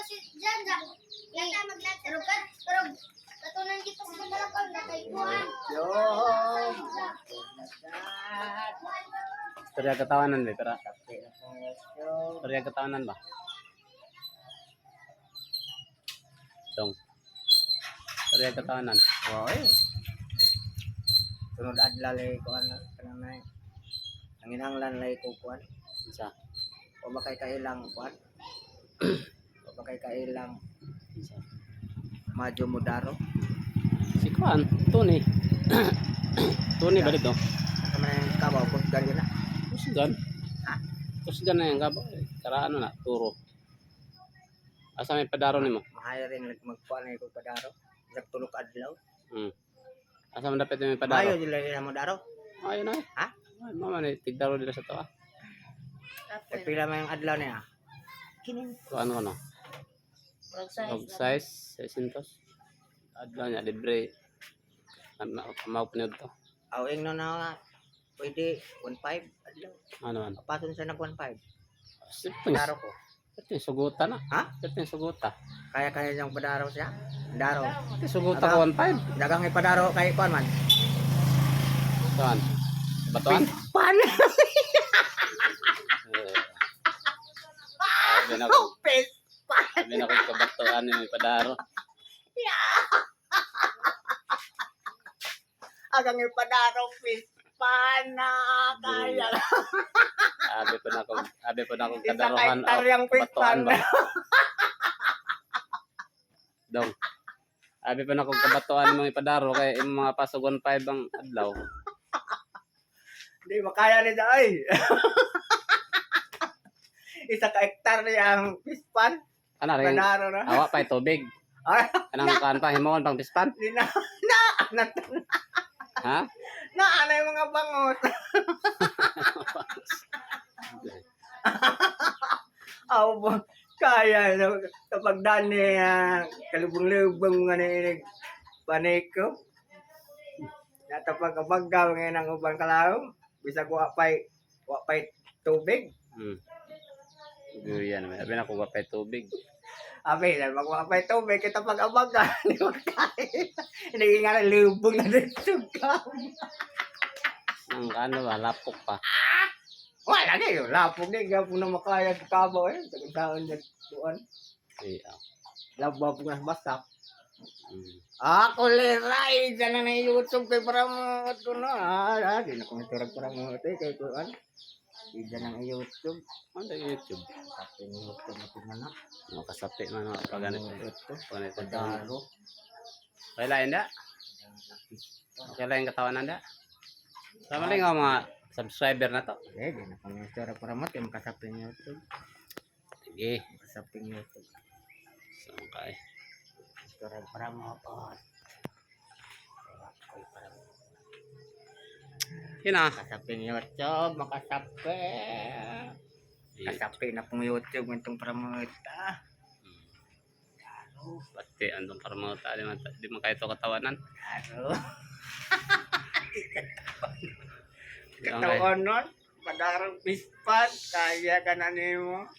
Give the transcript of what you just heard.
si Janja. Pero pero katunan kita sa malakaw na kay Juan. Yo. Istorya katawanan ba? Pero Kape na pong YouTube. istorya katawanan ba? Dong. Istorya katawanan. Wow, eh. Sunod adlaw lay kuan na kanang nay. Nanginahanglan lay ko kuan. Isa. O ba kay kailang kuan? O ba kay kailang Isa. Madyo Mudaro? Si Kwan, Tony. Tony ba dito? Asa man ang kabaw ko ganyan na. Kusgan. Ha? Kusgan na yung gabo. Kara ano na, turo. Asa may padaro nimo? Mahiring lag magkuan lay ko padaro. Bisag tulok adlaw. Asa man dapat may padaro? Mayo dila nila Mudaro. Ayun na. Ha? Ay, mama ni tigdaro dila sa tawa. Kay pila man yung adlaw niya? Kinin. So ano ano? Og size 600. Adlaw niya libre. Kamaw pa to. Aw ingno na nga. Pwede 1.5 adlaw. Ano ano? Papason sa nag 1.5. Sipin. Padaro ko. Ito yung suguta na. Ha? Ito yung suguta. Kaya kaya niyang padaro siya. Daro. Ito yung suguta ko 1.5. Dagang ipadaro kay kuan man. Saan? Batuan? Pan. Eh. Sabi na ko, Pes. sabi na ko kabatuan yung padaro. Agang ipadaro pis. Pana kaya. Sabi pa na ko, sabi pa na ko Isa ka kadarohan. hektaryang kabatuan pispan. ba? Dong. Abi pa na kong kabatuan mga ipadaro kay imong mga pasog 1.5 ang adlaw. Hindi makaya ni ay. Isa ka hektarya ang pispan. Ana rin. Padaro na. Awa pa tubig. Ay, Anang kan pa himuon pang pispan? di na na na Ha? na ano yung mga bangot. Aw ba kaya no, kapag dani kalubong-lubong mga nainig paniko. Natapag kabaggaw ngayon ang ubang kalahom. Bisag wa pay tubig. Guyan naman. Abi na ko wa pa tubig. Abi, dahil pag wa pay tubig, kita pag abaga, di ba kaya? Hindi nga na lubong na dito ka. Ang ano ba lapok pa. Wala na yun, lapog na, gapon na makaya sa kabaw eh. Taon na tuan. Iya. Labo po nga basak. Ako liray, dyan na na YouTube kay para mo ko na. Ah, di na ko turag para mo ito kay kuan. Di dyan ang YouTube. Ano yung YouTube? Kape ni YouTube na tingnan na. Mga kasapi man mga pag ganito. Ito. Pag ganito. Padaro. Okay lang da. Okay lang yung katawan da. Sama lang ang mga subscriber na to. Eh, di na ko turag para mo kay makasapi ni YouTube. Sige. Makasapi ni YouTube. So, okay. Turag para mo po. Yun ah. Makasapi ni YouTube, makasapi. Kasapi na pong YouTube itong para mo ita. Pati andong para mga tao, di man kayo ito katawanan. Daro. Di man kayo- Katawan nun, padarong pispan, kaya ka na nimo.